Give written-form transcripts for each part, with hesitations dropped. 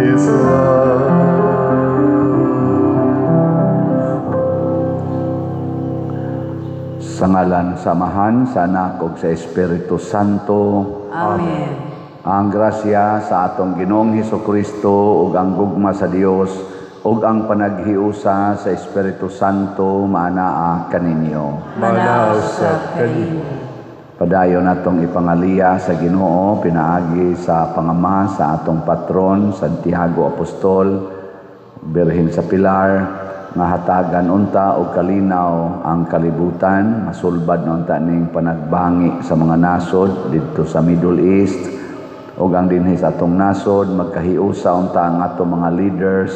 Isa. Sa ngalan sa Amahan, sa Anak ug sa Espiritu Santo. Amen. Ang grasya sa atong Ginoong Hesukristo ug ang gugma sa Dios ug ang panaghiusa sa Espiritu Santo maanaa kaninyo. Manaa usab kanimo. Padayon natong ipangaliya sa Ginoo pinaagi sa pangama sa atong patron Santiago Apostol, Birhen sa Pilar, nga hatagan unta og kalinaw ang kalibutan, masulbad na unta ning panagbangi sa mga nasod didto sa Middle East ug ang dinhi sa atong nasod, magkahiusa unta ang atong mga leaders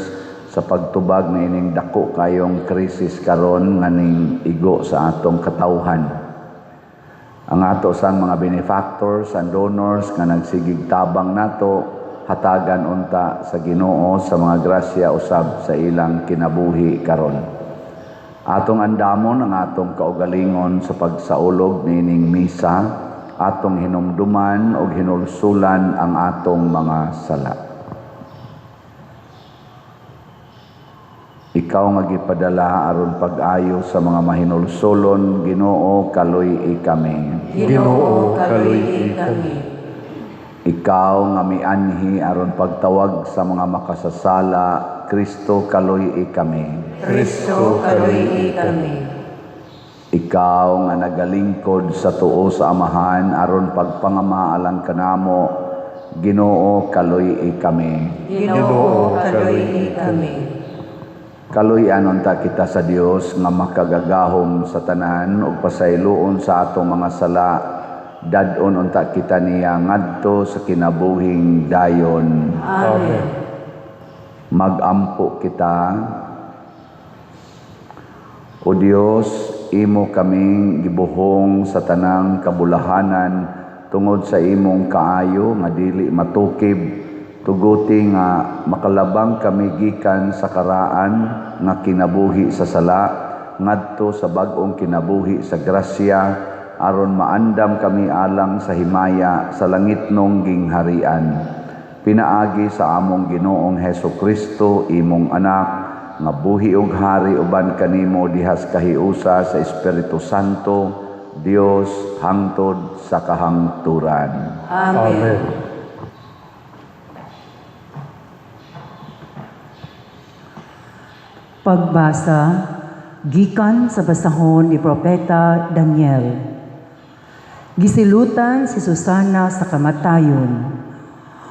sa pagtubag niining dako kayong krisis karon nga ning igo sa atong katawhan. Ang ato sang mga benefactors and donors nga nagsigig tabang nato, hatagan unta sa Ginoo sa mga grasya usab sa ilang kinabuhi karon. Atong andamon ang atong kaugalingon sa pagsaulog niining misa, atong hinumduman og hinulsulan ang atong mga sala. Ikaw nga gipadala aron pag-ayo sa mga mahinulsolon, Ginoo, kaluy-i kami. Ginoo, kaluy-i kami. Ikaw nga mianhi aron pagtawag sa mga makasasala, Kristo, kaluy-i kami. Kristo, kaluy-i kami. Ikaw nga nagalingkod sa tuo sa Amahan aron pagpangama alang kanamo, Ginoo, kaluy-i kami. Ginoo, kaluy-i kami. Kaluy-an unta kita sa Dios nga makagagahom sa tanan ug pasayloon sa atong mga sala, dad-on unta kita niya ngadto sa kinabuhing dayon. Amen. Magampo kita. O Dios, imo kaming gibuhong sa tanang kabulahanan tungod sa imong kaayo nga dili matukib, tuguti nga makalabang kami gikan sa karaan nga kinabuhi sa sala ngadto sa bag-ong kinabuhi sa grasya, aron maandam kami alang sa himaya sa langitnong gingharian. Pinaagi sa among Ginoong Heso Kristo, imong anak, nga buhi ug hari uban kanimo dihas kahiusa sa Espiritu Santo, Dios, hangtod sa kahangturan. Amen. Amen. Pagbasa gikan sa basahon ni Propeta Daniel. Gisilutan si Susana sa kamatayon.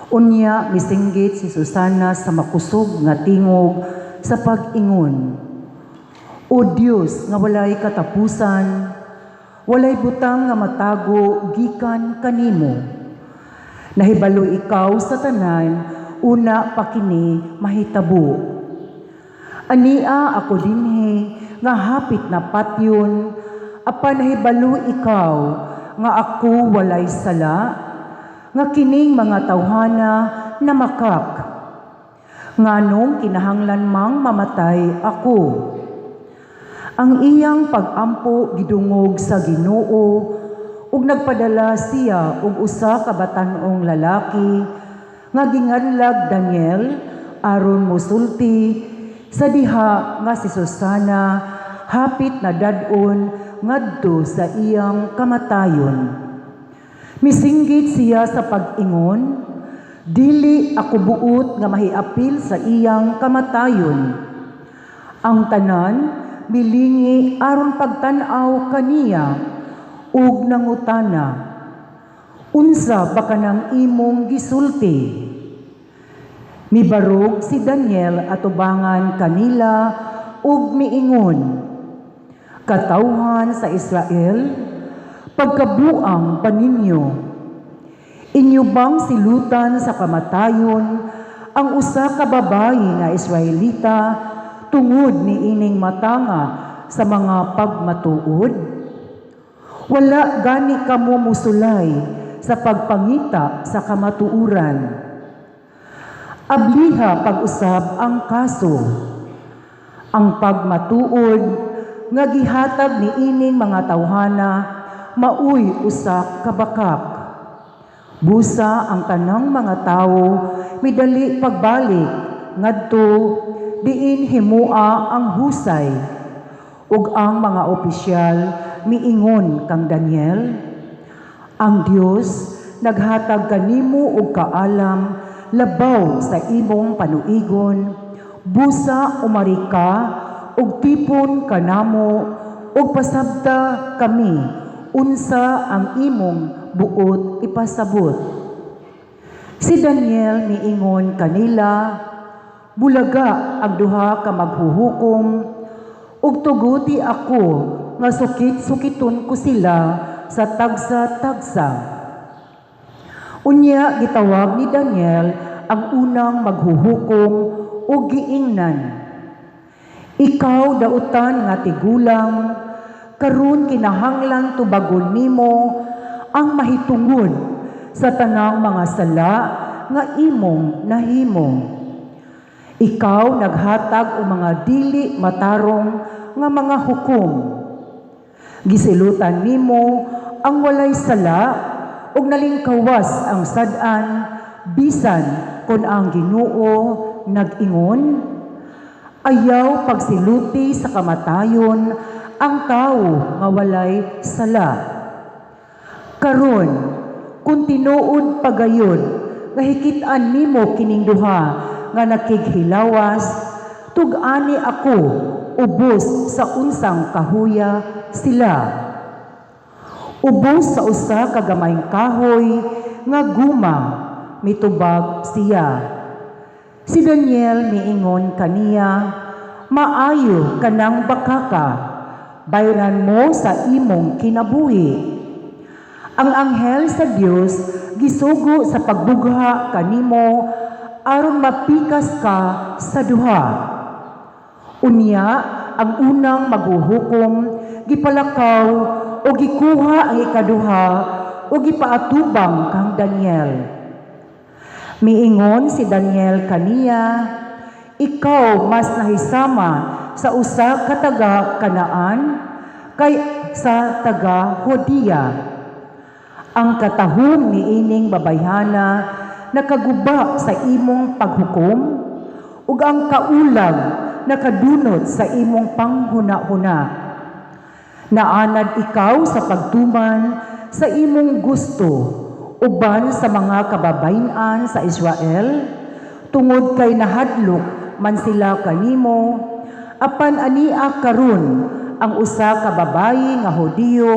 Unya misinggit si Susana sa makusog nga tingog sa pag-ingon. O Dios nga walay katapusan, walay butang nga matago gikan kanimo. Nahibalo ikaw sa tanan, una pa kini mahitabo. Ania ako dinhi nga hapit na patyon, apan nahibalo ikaw nga ako walay sala, nga kining mga tawhana namakak. Nganong kinahanglan mang mamatay ako. Ang iyang pag-ampo gidungog sa Ginoo, ug nagpadala siya og usa ka batan-ong lalaki nga ginganlag Daniel aron mosulti sa diha nga si Susana hapit na dad-on ngadto sa iyang kamatayon. Misinggit siya sa pag-ingon, dili ako buot nga mahiapil sa iyang kamatayon. Ang tanan milingi aron pagtan-aw kaniya ug nangutana, unsa ba kanang imong gisulti? Mibarog si Daniel atubangan kanila ug miingon, katawhan sa Israel, pagkabuang ba ninyo? Inyo bang silutan sa kamatayon ang usa ka babayi nga Israelita tungod ni ining matanga sa mga pagmatuod? Wala gani kamo musulay sa pagpangita sa kamatuoran. Abliha pag-usab ang kaso. Ang pagmatuod nga gihatag ni ining mga tawhana maoy usa ka bakak. Busa ang tanang mga tawo midali pagbalik ngadto diin himua ang husay, ug ang mga opisyal miingon kang Daniel, "Ang Dios naghatag kanimo og kaalam labaw sa imong panuigon. Busa umari ka ug tipon kanamo ug pasabta kami unsa ang imong buot ipasabot." Si Daniel miingon kanila, "Bulaga ang duha ka maghuhukom ug tuguti ako nga sukit-sukiton ko sila sa tagsa-tagsa." Unya gitawag ni Daniel ang unang maghuhukom ug giingnan, "Ikaw dautan nga tigulang, karon kinahanglan tubagon nimo ang mahitungod sa tanang mga sala nga imong nahimo. Ikaw naghatag og mga dili matarong nga mga hukom. Gisilutan nimo ang walay sala ug nalingkawas ang sad-an bisan kon ang Ginoo nag-ingon, 'Ayaw pagsiluti sa kamatayon ang tawo nga walay sala.' Karon, kung tinuod pagayod nga hikit-an nimo kining duha nga nakighilawas, tug-ani ako ubos sa unsang kahuya sila." "Ubos sa usa ka gamayng kahoy nga guma," mitubag siya. Si Daniel miingon kaniya, "Maayo kanang bakaka, bayran mo sa imong kinabuhi. Ang anghel sa Dios gisugo sa pagbugha kanimo aron mapikas ka sa duha." Unya ang unang maghuhukom gipalakaw o gikuha ang ikaduha o gipaatubang kang Daniel. Miingon si Daniel kaniya, "Ikaw mas nahisama sa usa ka taga Kanaan kay sa taga Hudiya. Ang katahom niining babayhana nakaguba sa imong paghukom ug ang kaulag nakadunot sa imong panghuna-huna. Naanad ikaw sa pagtuman sa imong gusto uban sa mga kababayen-an sa Israel tungod kay nahadlok man sila kanimo, apan ania karon ang usa ka babayi nga Hudiyo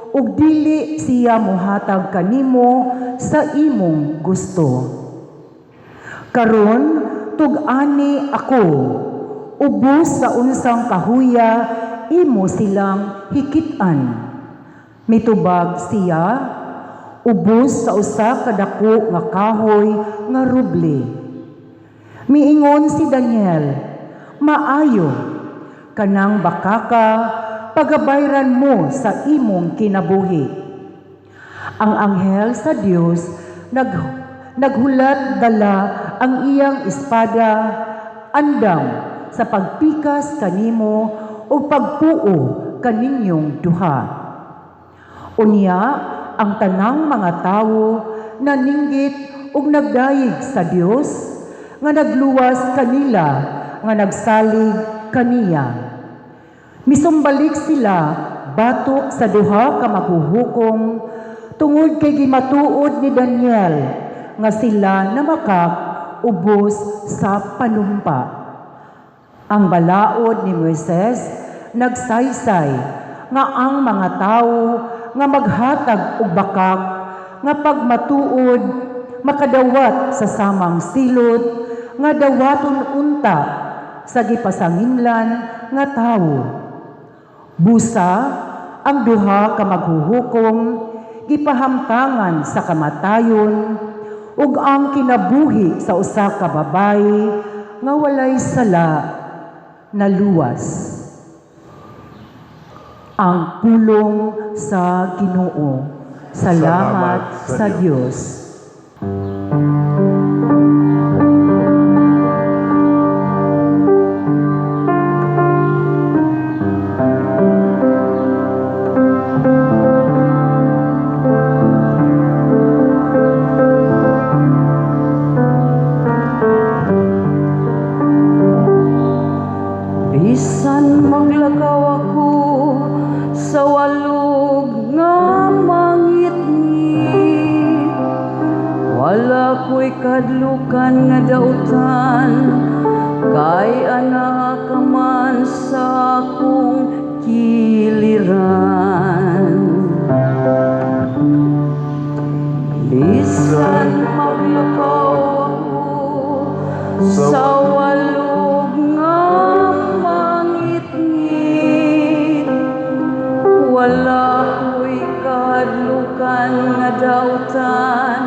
ug dili siya mohatag kanimo sa imong gusto. Karon tug-ani ako ubos sa unsang kahuya imo silang hikit-an." Mitubag siya, "Ubos sa usa ka dako nga kahoy nga ruble." Miingon si Daniel, "Maayo kanang bakaka, pagabayran mo sa imong kinabuhi. Ang anghel sa Dios naghulat dala ang iyang espada andam sa pagpikas kanimo ug pagpuo kaninyong duha." Unya ang tanang mga tawo naninggit ug nagdayeg sa Dios nga nagluwas kanila nga nagsalig kaniya. Misumbalik sila batok sa duha ka maghuhukom tungod kay gimatuod ni Daniel nga sila namakak ubos sa panumpa. Ang balaod ni Moises nagsaysay nga ang mga tawo nga maghatag og bakak nga pagmatuod makadawat sa samang silot nga dawaton unta sa gipasanginlan nga tawo. Busa ang duha ka maghuhukom gipahamtangan sa kamatayon ug ang kinabuhi sa usa ka babayi nga walay sala naluwas. Ang pulong sa Ginoo. Salamat Salamat sa sa Dios. dautan, kay anaa ka man sa akong kiliran. Bisan maglakaw ako sa walog nga mangitngit, wala ko'y kahadlukan nga dautan,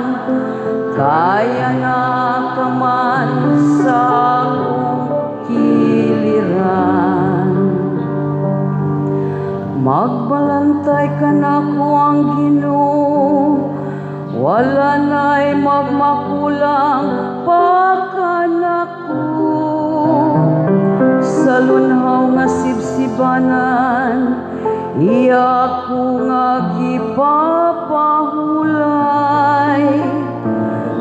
kay anaa ka man sa akong kiliran. Magbalantay kanako ang Ginoo, wala na'y magmakulang pa kanako. Sa lunhaw nga sibsibanan, iya ako nga gipapahulay.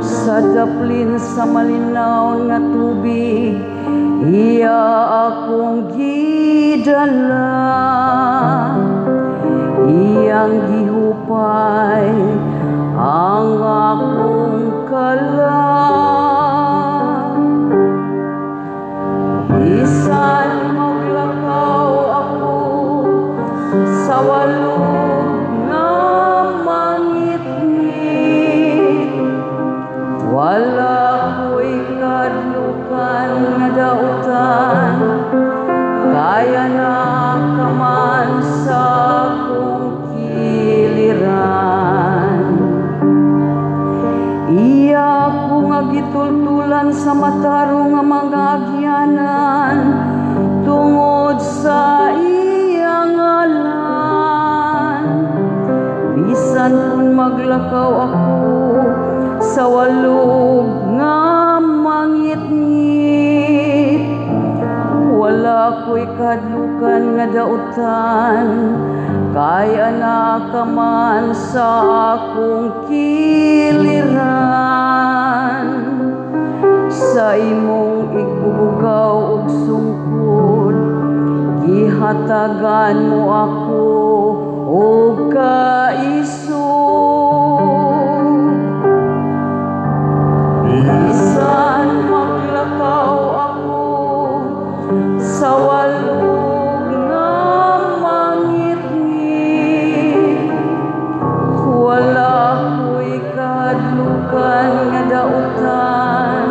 Sa daplin sa malinaw nga tubig, iya akong gidala. Iyang gihupay ang akong kala. Bisan maglakaw ako sa walog nga mangitngit, wala ko'y kahadlukan nga dautan, kay anaa ka man sa akong kiliran. Iya ako nga gitultulan sa matarong nga mga agyanan, tungod sa iyang ngalan. Bisan kung maglakaw ako sa walog nga mangitngit, wala ko'y kahadlukan nga dautan, kay anaa ka man sa akong kiliran. Sa imong igbubugaw ug sungkod, gihatagan mo ako og kaisog. Bisan maglakaw ako sa walog nga mangitngit, wala ko'y kahadlukan nga dautan,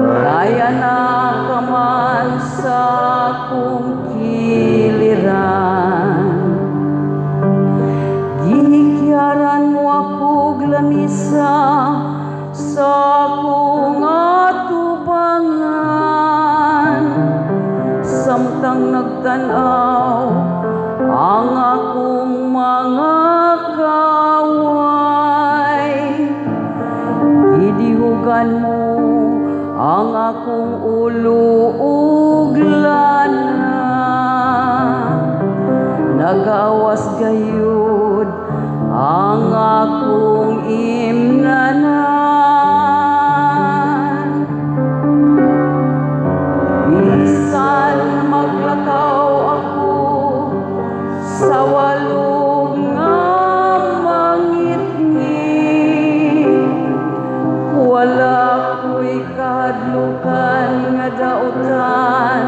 kay anaa ka man sa akong kiliran. Gihikyaran mo ako og lamisa sa akong atubangan, samtang nagtan-aw ang akong mga kaaway. Gidihugan mo ang akong ulo ug lana. Nagawas gayud ang akong imnanan. Bisan maglakaw ako sa walog nga mangitngit, wala ko'y kahadlukan nga dautan,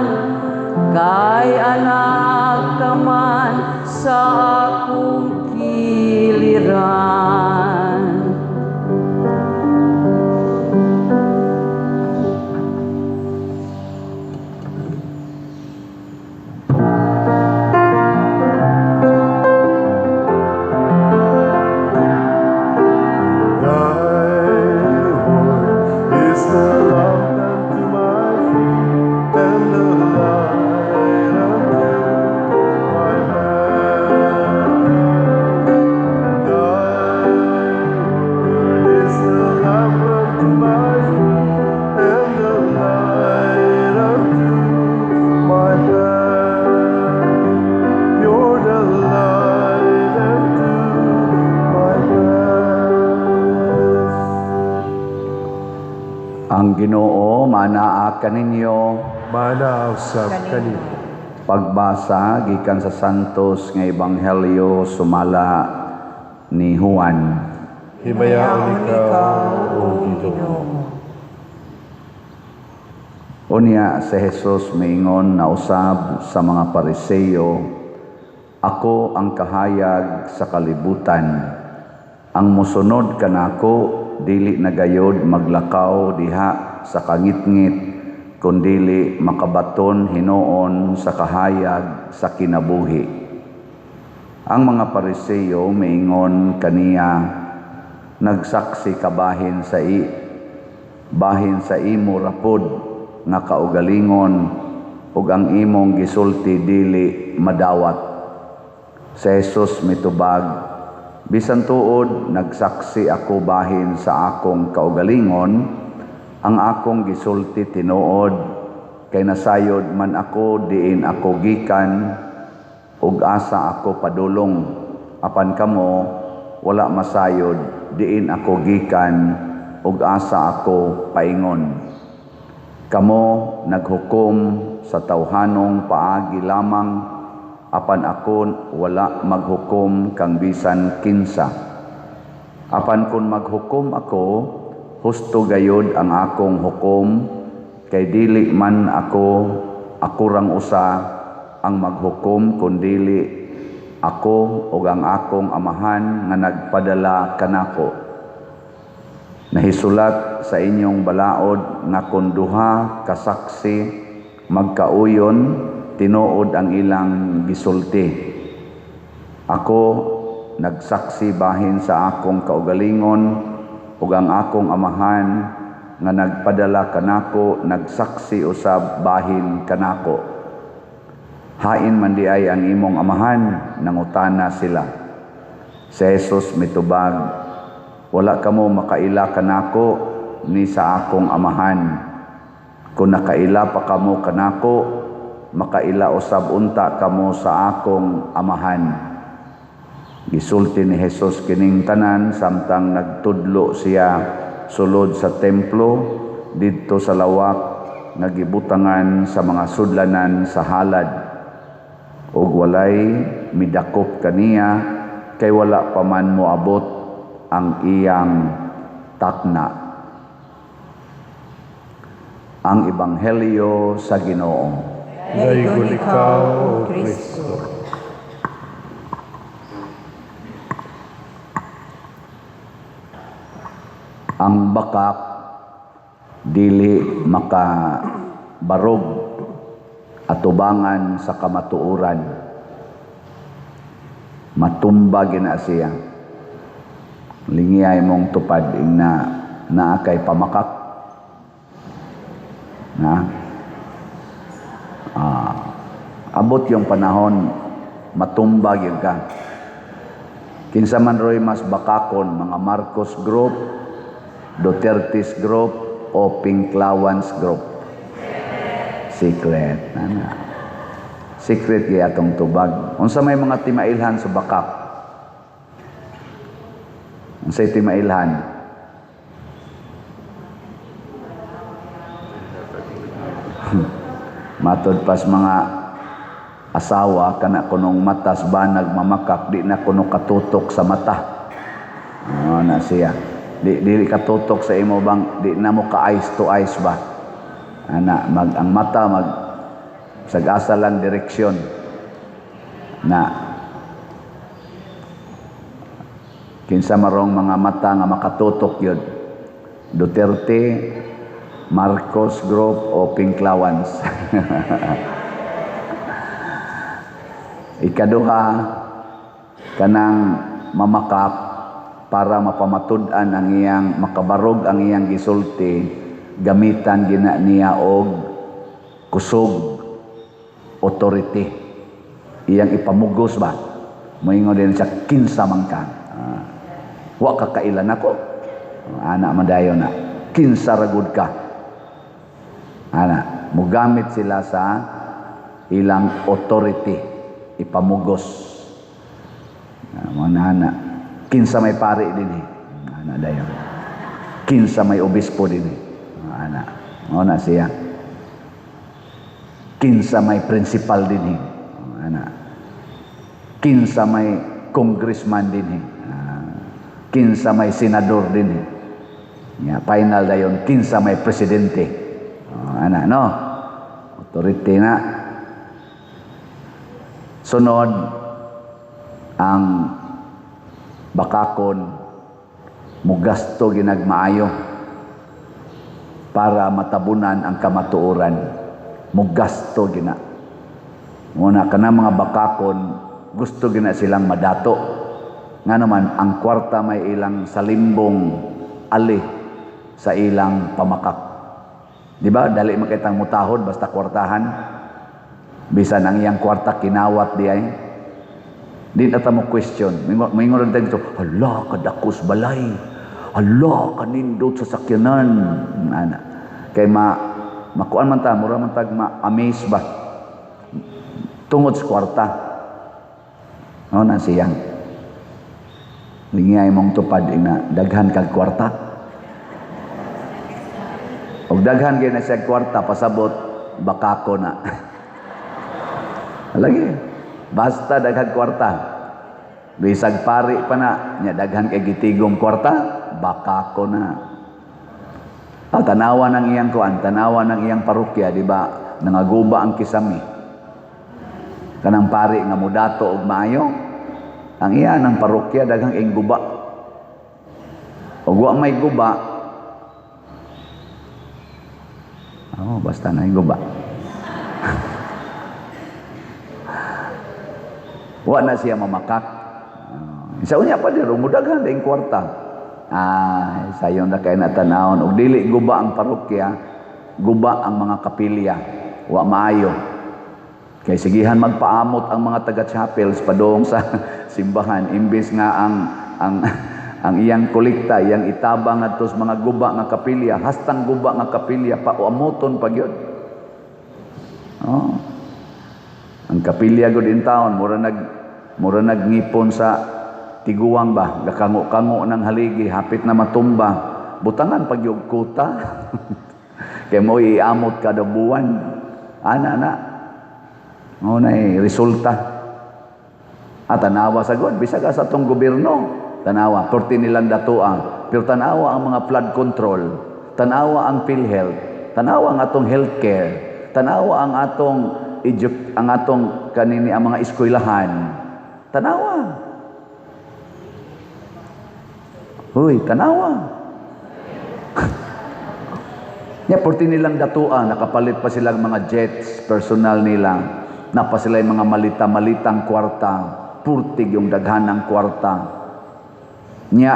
kay anaa ka man sa akong kiliran. Thy word is the lamp unto my feet and the light unto my path. Thy word is the lamp unto my feet and the light unto my path. You're the light unto my path. Ang Ginoo manaa kaninyo. Manaa usab kanimo. Pagbasa gikan sa Santos nga Ebanghelyo sumala ni Juan. Himayaon ikaw, O Ginoo. Unya si Jesus miingon na usab sa mga Pariseo, "Ako ang kahayag sa kalibutan. Ang mosunod kanako dili na gayod maglakaw diha sa kangitngit, kundili makabaton hinuon sa kahayag sa kinabuhi." Ang mga Pariseo miingon kaniya, "Nagsaksi ka bahin sa imo ra pod nga kaugalingon ug ang imong gisulti dili madawat." Si Jesus mitubag, "Bisan tuod nagsaksi ako bahin sa akong kaugalingon, ang akong gisulti tinuod, kay nasayod man ako diin ako gikan ug asa ako padulong. Apan kamo wala masayod diin ako gikan ug asa ako paingon. Kamo naghukom sa tawhanong paagi lamang, apan ako wala maghukom kang bisan kinsa. Apan kun maghukom ako, husto gayod ang akong hukom, kay dili man ako rang usa ang maghukom, kundili ako ug ang akong Amahan nga nagpadala kanako. Nahisulat sa inyong balaod nga kun duha ka saksi magkauyon, tinuod ang ilang gisulti. Ako nagsaksi bahin sa akong kaugalingon, ug ang akong Amahan nga nagpadala kanako nagsaksi usab bahin kanako." "Hain man di ay ang imong amahan?" nangutana sila. Si Jesus mitubag, "Wala kamo makaila kanako ni sa akong Amahan. Kung nakaila pa kamo kanako, makaila usab unta kamo sa akong Amahan." Gisulti ni Jesus kining tanan samtang nagtudlo siya sulod sa templo didto sa lawak nga gibutangan sa mga sudlanan sa halad. Ug walay midakop kaniya kay wala pa man moabot ang iyang takna. Ang Ebanghelyo sa Ginoo. Daygon ikaw, O Kristo. Ang bakak dili makabarog atubangan sa kamatuoran. Matumba gina siya. Lingiyay mong tupad ing na naa kay pamakak. Na? Abot yung panahon matumba gyud ka. Kinsa man roy mas bakakon, mga Marcos Group, Duterte's Group o Pinklawans Group? Secret. Ana. Secret gyud atong tubag. Unsa may mga timailhan sa bakak? Unsay timailhan? Matod pas mga asawa kana kunong matas banag mamakak, di na kuno katutok sa mata. Oh, na siya. Di dili katutok sa imo bang di na mo ka eyes to eyes ba? Ana mag ang mata mag sagasa lang direksyon. Na kinsa marong mga mata nga makatutok yun? Duterte, Marcos Group o Pinklawans? Ikaduha, kanang mamakak para mapamatud-an ang iyang makabarog ang iyang gisulti, gamitan gina niya og kusog, authority. Iyang ipamugos ba? Moingon din siya, kinsa man ka. Wa ka kailan ako. Ana madayon na. Kinsa ragud ka. Ana, mugamit sila sa ilang authority, ipamugos. Mga ana, kinsa may pari dinhi. Ana dayon. Kinsa may obispo dinhi. Ana, mao na siya. Kinsa may principal dinhi. Ana. Kinsa may congressman dinhi. Kinsa may senador dinhi. Ya, final dayon kinsa may presidente. Ana, no? Authority na. Sunod, ang bakakon mugasto ginagmaayo para matabunan ang kamatuoran. Mugasto gina. Muna kana mga bakakon gusto gina silang madato. Nga naman ang kwarta may ilang salimbong ali sa ilang pamakak. Di ba? Dali makitang mutahod basta kwartahan. Bisan ang iyang kwarta kinawat di ay. Di na ta mo question. Mingon rin tayo, hala, kadakos balay. Hala, kanindot sa sakyanan. Ana. Kay makuan man ta, mura man tag ma-amaze ba? Tungod sa kwarta. No, na siyang. Lingay mong tupad ina, daghan kag kwarta. Og daghan kay na siya kwarta, pasabot, bakako na. Lagi. Basta daghan kwarta. Bisag pari pa na, nya daghan kay gitigom kwarta, bakako na. Ah, tanawa ng iyang kuan, tanawa ng iyang parokya, di ba? Nangaguba ang kisami. Kanang pari nga mudato og maayo, ang iya ng parokya daghang ing guba. Og wa may guba, oh, basta na guba. Wa na siya mamakak. Sa unya pa diro mudaghan ding kwarta. Ay, sayon na kay natanawon og dili guba ang parokya, guba ang mga kapilya. Wa maayo. Kay sigihan magpaamot ang mga taga-chapels padung sa simbahan imbes nga ang iyang kolekta, iyang itabang ngadto sa mga guba nga kapilya, hastang guba nga kapilya pauamoton pa gyud. Oh. Ang kapilya gud in town mura nagngipon sa tiguang ba, gakango-kango ng haligi, hapit na matumba, butangan pag yung kuta. Kay mo iamot kada buwan. Ana na. Mao na resulta. At tanawa sa God, bisag sa atong gobyerno, tanawa, perti nilang datoa, pero tanawa ang mga flood control, tanawa ang PhilHealth, tanawa ang atong healthcare, tanawa ang atong ang atong kanini ang mga eskwelahan. Tanawa. Uy, tanawa. Nya porti nilang datoa, nakapalit pa silang mga jets personal nila. Napa sila yung mga malita-malitang kwarta, purtig yung daghanang kwarta. Nya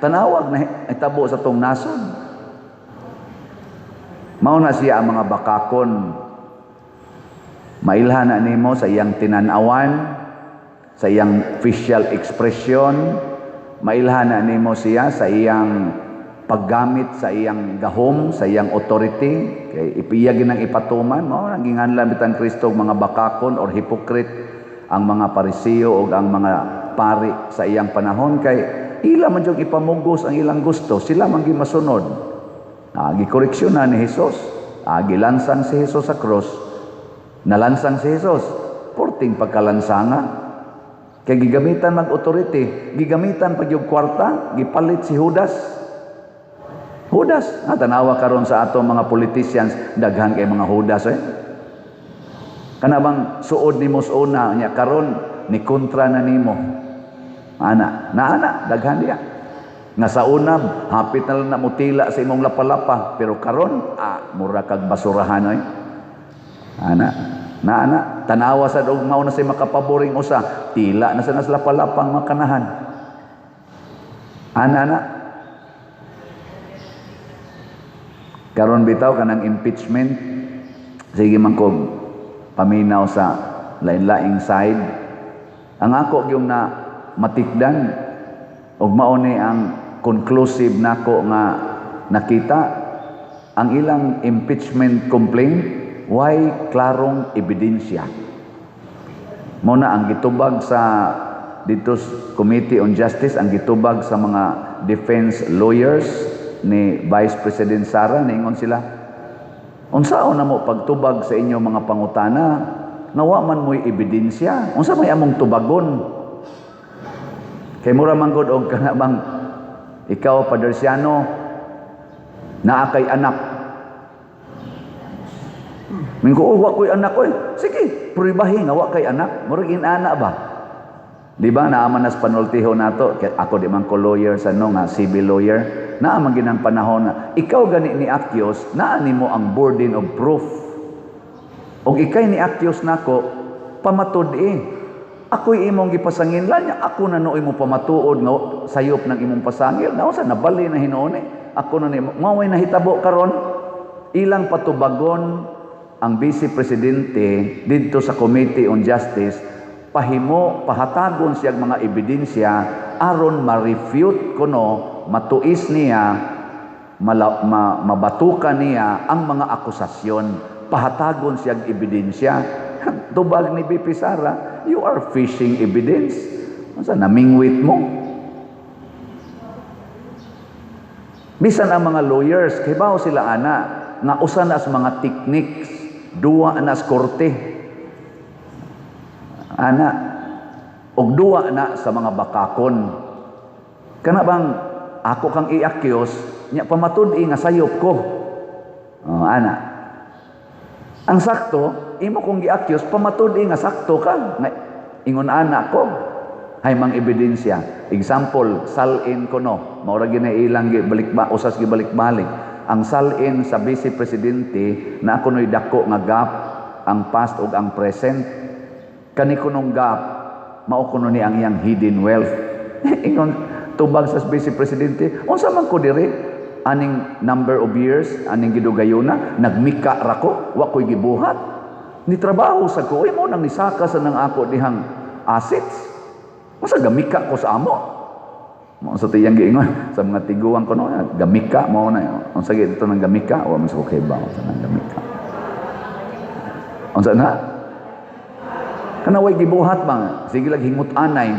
tanawag na itabo sa tong nasod. Mao na siya ang mga bakakon. Mailhan na nimo sa iyang tinan-awan, sa iyang facial expression, mailhan na nimo siya sa iyang paggamit sa iyang gahom, sa iyang authority, kay ipiya ginang ipatuman, mao nang ginganlan bitan Kristo og mga bakakon or hypocrite ang mga Pariseo og ang mga pari sa iyang panahon kay ila man jud ipamugos ang ilang gusto, sila man gimasunod. Gikoreksyon na ni Jesus. Gilansang si Jesus sa cross. Nalansang si Jesus, porting pagkalansanga. Kay gigamitan mag-authority, gigamitan pag yung kwarta, gipalit si Judas. Judas, tanawa karon sa atong mga politicians, daghan kay mga Judas eh. Kana bang suod nimo sa una nya karon ni kontra na nimo. Ana, naana daghan diya. Nga sa una hapit na lang na mutila sa imong lapalapa, pero karon mura kag basurahan oy. Ana, naana tanawa sa og mao na say makapaboring usa, tila na sa nas lapalapang makanahan. Ana na. Karon bitaw kanang impeachment, sige man ko paminaw sa lain-laing side. Ang ako yung na matikdan og mao ni ang conclusive nako nga nakita ang ilang impeachment complaint way klarong ebidensya. Mao na ang gitubag sa dito Committee on Justice, ang gitubag sa mga defense lawyers ni Vice President Sara, niingon sila, unsaon na mo pagtubag sa inyo mga pangutana, nawa man mo'y ebidensya, unsa may among tubagon? Kay mura man gud og kana bang ikaw Padre Siano, naa kay anak. Mingko, "Oh, wa ko'y anak oy." Sige, pruibahi nga wa kay anak. Murag inana ba? Di ba naa man nas panultiho nato, kay ako di man ko lawyer sa no nga civil lawyer, naa man ginang panahon na ikaw gani ni accuse, naa nimo ang burden of proof. Og ikay ni accuse nako, pamatud-i. Ako'y imong gipasanginlan niya, ako na nooy mo pamatuod nga sayop ng imong pasangil. Naunsa nabali na hinuon eh. Ako na nimo. Mao may nahitabo karon, ilang patubagon ang Vice Presidente didto sa Committee on Justice, pahimo pahatagon siya mga ebidensya aron ma-refute kuno, matuis niya, mabatukan niya ang mga akusasyon. Pahatagon siya ebidensya. Tubag ni BP Sara, "You are fishing evidence. Unsa namingwit mo?" Bisan ang mga lawyers, kibaw sila ana nga usa na sa mga techniques, duwa na sa korte ana, og duwa na sa mga bakakon. Kana bang ako kang i-accuse nya pamatud-i nga sayop ko? Oh, ana. Ang sakto, imo kong gi-accuse, pamatud-i nga sakto ka nga ingon ana ko. Hay mang ebidensya. Example, salin ko no, mao ra gyud ilang gibalik ba, usas gibalik-balik ang salin sa Vice Presidente na ako no'y dako nga gap ang past ug ang present. Kani kunong gap, mao kuno ni ang iyang hidden wealth. Ingon tubag sa Vice Presidente, "Unsa man ko diri aning number of years aning gidugayona, nagmika ra ko, wa ko'y gibuhat ni trabaho sa ko, mo nang nisaka sa nang ako dihang assets, unsa gamika ko sa amo?" Mao sa tiyang giingon sa mga tiguang ko no, gamika mo na. Unsa gyud ito nang gamika? Wa man sa ko kay ba unsa nang gamika. Unsa na? Kana way gibuhat ba? Sige lang hingut anay.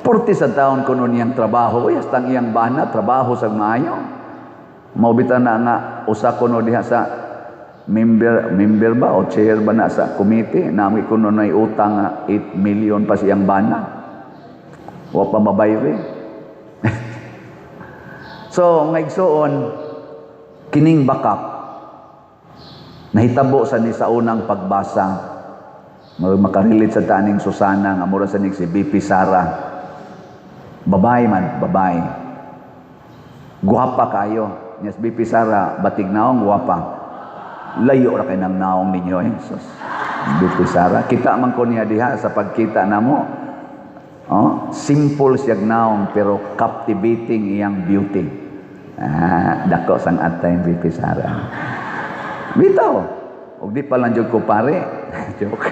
Porti sa taon kuno niyang trabaho, uy, hasta ang iyang bana, trabaho sa maayo. Maubita na nga usa kuno diha sa member ba o chair ba na sa committee, nami kuno nay utang nga 8 million pa siyang bana. Wa pa mabayri. So, nga igsuon, kining bakak nahitabo sa ni sa unang pagbasa. Makarelate sa taning Susana nga mura sa ning si BP Sara. Babae man, babae. Guwapa kayo. Nya si BP Sara, batig naong guwapa. Layo ra kay nang naong ninyo eh. Sus. BP Sara, kita man ko niya diha sa pagkita namo. Oh, simple siyag naong pero captivating iyang beauty. Ah, dako sang atay BP Sara. Bitaw. Og di pa lang jud ko pare. Joke.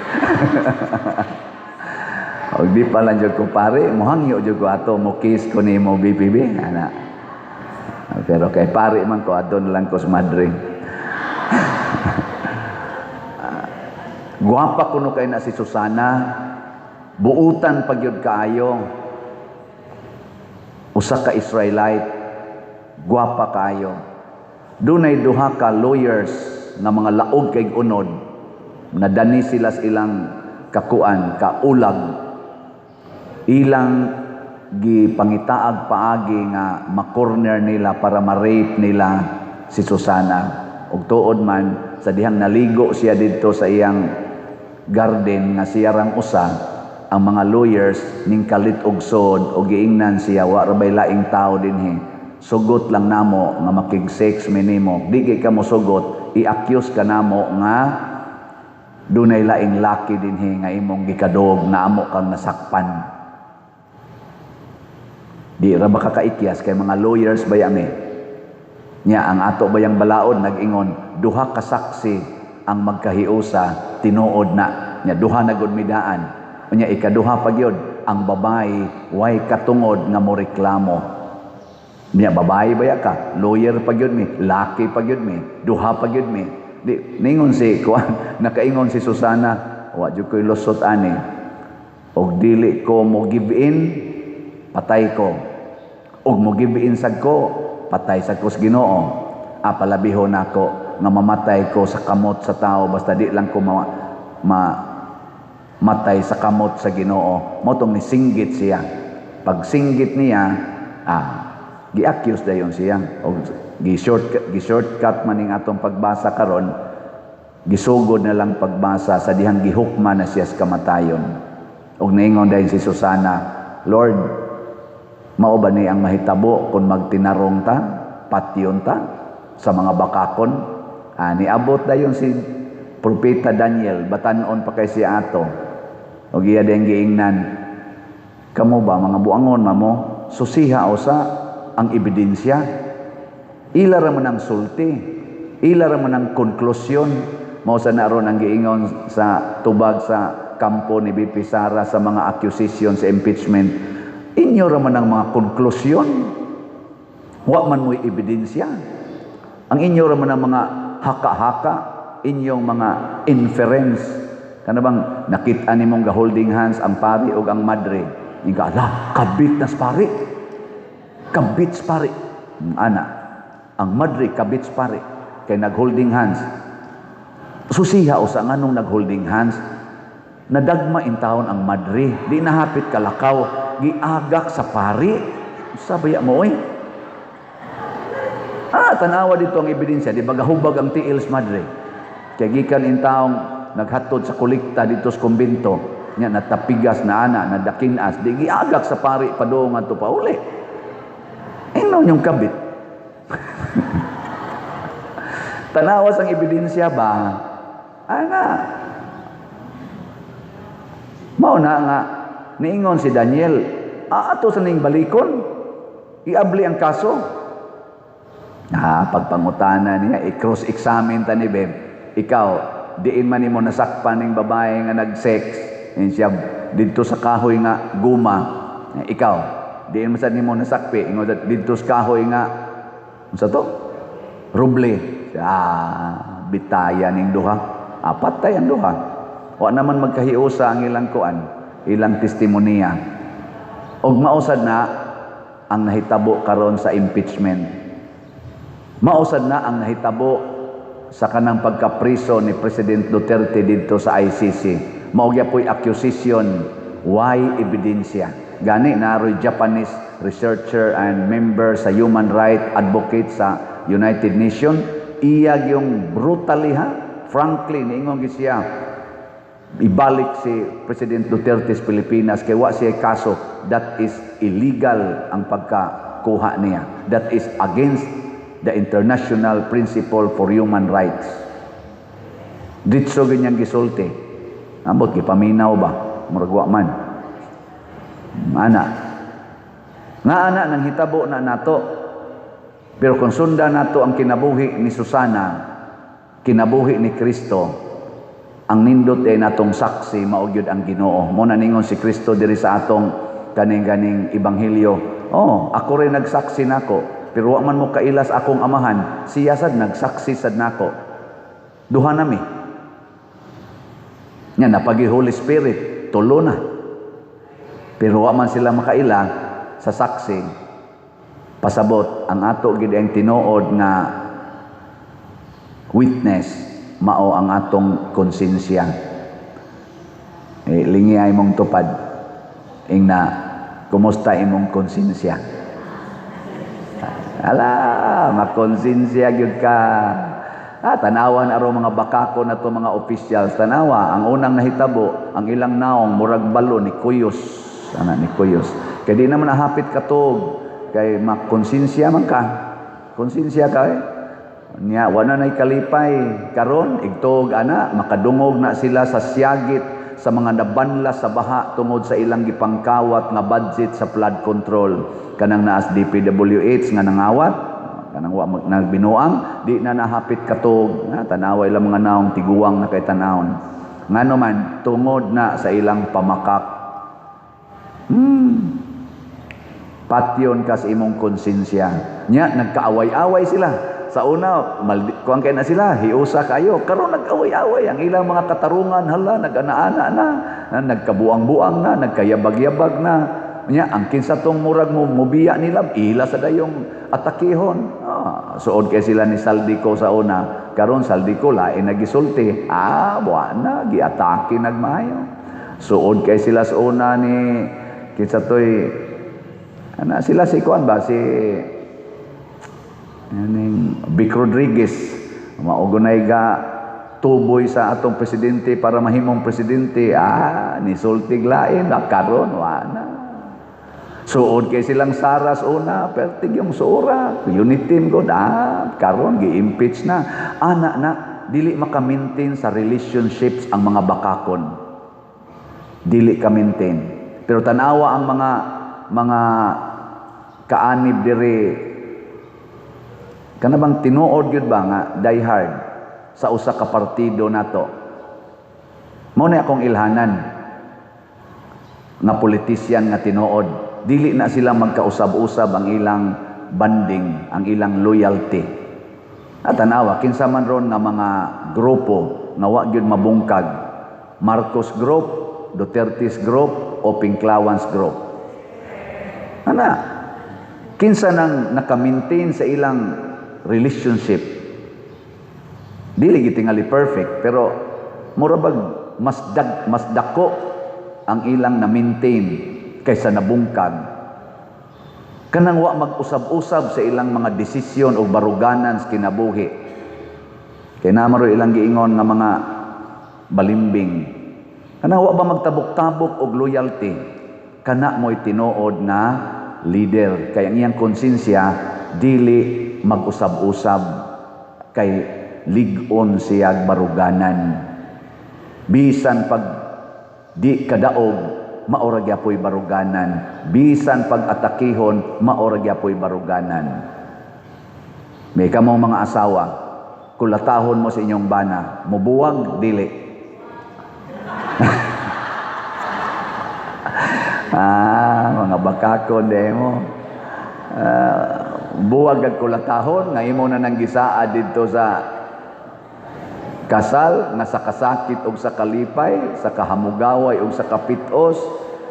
Og di pa lang jud ko pare, mohangyo jud ko ato mo kiss ko nimo BPB ana. Pero kay pare man ko, adon lang ko sa madre. Guwapa kuno kay na si Susana. Buutan pagyud kaayo. Usa ka Israelite, guwapa kaayo. Dunay duha ka lawyers nga mga laog kay unod, nadani sila sa ilang kakuan, kaulag. Ilang gipangitaag paagi nga ma-corner nila para ma-rape nila si Susana. Og tuod man, sa dihang naligo siya didto sa iyang garden nga siya rang usa, ang mga lawyers ning kalit og sod og giingnan siya, "Wa ra bay laing tao dinhi, sugot lang namo nga makig-sex mi nimo. Di kay ka mo sugot, i-accuse ka namo nga dunay laing laki dinhi nga imong gikadog na amo kang nasakpan." Di ra ba kakaikyas kay mga lawyers ba yami? Nya ang ato bayang balaod nag-ingon, duha ka saksi ang magkahiusa, tinuod na. Nya duha na gud midaan. Unya ikaduha pa gyud, ang babae way katungod nga moreklamo. Nya babae baya ka, lawyer pa gyud mi, laki pa gyud mi, duha pa gyud mi. Di ningon si kuan, nakaingon si Susana, "Wa jud koy lusot ani. Og dili ko mo give in, patay ko. Og mo give in sad ko, patay sad ko sa Ginoo. Ah, palabihon nako nga mamatay ko sa kamot sa tao, basta di lang ko matay sa kamot sa Ginoo." Mao tong nisinggit siya. Pag singgit niya, gi-accuse dayon siya. Og Gi shortcut man ning atong pagbasa karon, gisugod na lang pagbasa sa dihang gihukma na siya sa kamatayon. Ug niingon dayon si Susana, "Lord, mao ba ni ang mahitabo kung magtinarong ta, patyon ta sa mga bakakon?" Ah, niabot dayon si Propeta Daniel, batan-on pa kay siya ato. Ug iya din giingnan, "Kamo ba mga buangon mamo, susiha usa ang ebidensya. Ila ra man ang sulti, ila ra man ang konklusyon." Mao sa naron ang giingon sa tubag sa kampo ni VP Sara sa mga accusation sa impeachment. "Inyo ra man ang mga konklusyon. Wa man mo'y ebidensya. Ang inyo ra man ang mga haka-haka, inyong mga inference." Kana bang nakita nimong ga holding hands ang pari ug ang madre. Inga, "Ala, kabit na sa pari. Kabit sa pari." Ana, ang madre kabit sa pari kay nag-holding hands. Susiha usa nganong nag-holding hands. Nadagma intawon ang madre, di nahapit kalakaw, giagak sa pari. Sabaya mo oy. Ah, tanawa dito ang ebidensya, di ba gahubag ang tiil sa madre? Kay gikan intawong naghatod sa kolekta dito sa kumbento, nya natapigas na ana, nadakinas, di giagak sa pari padung adto pauli. Ingnon yung kabit. Tanawas ang ebidensya ba? Ana. Mao na nga niingon si Daniel, "Aato sa ning balikon, iabli ang kaso." Ah, pagpangutana niya, i-cross-examine ta ni Beb. "Ikaw, diin man nimo nasakpan ning babae nga nag-sex?" Yun siya, "Didto sa kahoy nga guma." "Eh, ikaw, diin man sad nimo nasakpi?" Ingon, "Didto sa kahoy nga unsa to? Ruble." Ah, bitaya ning duha. Apat tay ang duha. Wa naman magkahiusa ang ilang kuan, ilang testimonya. Og mausad na ang nahitabo karon sa impeachment. Mausad na ang nahitabo sa kanang pagkapriso ni President Duterte didto sa ICC. Mao gyapoy accusation, why ebidensya. Gani naroy Japanese researcher and member sa human right advocate sa United Nation, iya yung brutally ha, frankly niingon gyud siya, ibalik si President Duterte sa Pilipinas kay wa siya kaso. That is illegal ang pagkakuha niya. That is against the international principle for human rights. Ditso ganyang gisulti. Ambot gipaminaw ba, murag wa man ana nga ana nang hitabo na nato. Pero kung sundan nato ang kinabuhi ni Susana, kinabuhi ni Kristo, ang nindot ay natong saksi mao gyud ang Ginoo. Mo na ningon si Kristo diri sa atong kaning-ganing ebanghelyo. "Oh, ako rin nagsaksi nako, pero wa man mo kailas akong amahan, siya sad nagsaksi sad nako. Duha nami." Nya napagi Holy Spirit, tulo na. Pero wa man sila makaila sa saksi. Pasabot ang ato gid ang tinuod nga witness mao ang atong konsensya. Eh, lingi ay mong tupad. Ingna, kumusta imong konsensya? Ala, makonsensya gyud ka. Ah, tanawa na ro mga bakako na to mga officials. Tanawa, ang unang nahitabo, ang ilang naong murag balo ni kuyos. Ana ni kuyos. Kay di naman nahapit katog kay makonsensya man ka. Konsensya ka eh. Nya wala na'y kalipay karon igtog ana makadungog na sila sa siyagit sa mga nabanla sa baha tungod sa ilang gipangkawat nga budget sa flood control. Kanang naas DPWH nga nangawat, kanang wa nagbinuang, di na nahapit katog na tanawa ilang mga naong, tiguang na kay tanawon. Ngano man tungod na sa ilang pamakak. Patyon ka sa imong konsensya. Nya nagkaaway-away sila. Sa una, kuan kay na sila, hiusa kayo. Karon nag-away-away ang ilang mga katarungan, hala, nag-ana-ana na, na nagkabuang-buang na, nagkayabag-yabag na. Nya ang kinsa tong murag mo mubiya nila, ila sa dayong atakihon. Ah, suod kay sila ni Zaldy Co sa una. Karon Zaldy Co lain nagisulti. Ah, wa na giatake nagmaayo. Suod kay sila sa una ni kinsa toy ana sila si kuan ba si Yaning Vic Rodriguez, mao gunay ga tuboy sa atong presidente para mahimong presidente, nisultig lain, karon wa na. Suod kay silang Saras una, pertig yung suora, unity god, karon gi-impeach na. Ana na, dili maka-maintain sa relationships ang mga bakakon. Dili ka maintain. Pero tanawa ang mga kaanib diri, kana bang tinuod gyud ba nga die hard sa usa ka partido nato. Mao na akong ilhanan nga politician nga tinuod. Dili na sila magkausab-usab ang ilang banding, ang ilang loyalty. At tanawa, kinsa man ron nga mga grupo nga wa gyud mabungkag. Marcos Group, Duterte's Group, o Pinklawans Group. Ana, kinsa nang naka-maintain sa ilang relationship? Dili gitingali perfect, pero mura bag mas dako ang ilang na-maintain kaysa nabungkag. Kanang wa mag-usab-usab sa ilang mga desisyon o baruganan sa kinabuhi. Kay namaro ilang giingon nga mga balimbing. Kanang wa ba magtabok-tabok og loyalty? Kana mo'y tinuod na leader. Kay ang iyang konsensya dili mag-usab-usab, kay lig-on siyag baruganan. Bisan pag di kadaog, maura gyapoy baruganan. Bisan pag atakihon, maura gyapoy baruganan. May kamo mga asawa, kulatahon mo sa inyong bana, mubuwag, dili. Mga bakakon de mo. Buwag ag kulatahon, nga imo na nang gisaa didto sa kasal, nga sa kasakit og sa kalipay, sa kahamugaway og sa kapitos,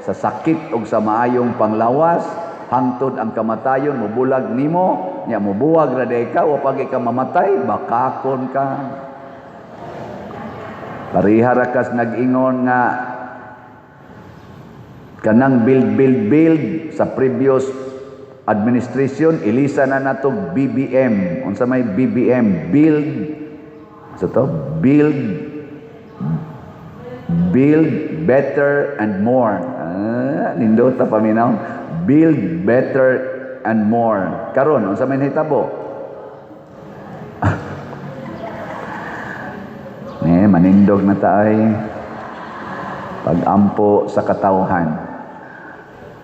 sa sakit og sa maayong panglawas, hangtod ang kamatayon mubulag nimo, nya mubuwag ra day ka, wa pag ka mamatay, bakakon ka. Pareha ra kas nag-ingon nga kanang build, build, build sa previous administration, ilisa na nato BBM. Unsa may BBM? Build sa to, build, build better and more. Nindot ta paminaw. Build better and more. Karon unsa may nahitabo? Manindog na ta ay pagampo sa katawhan.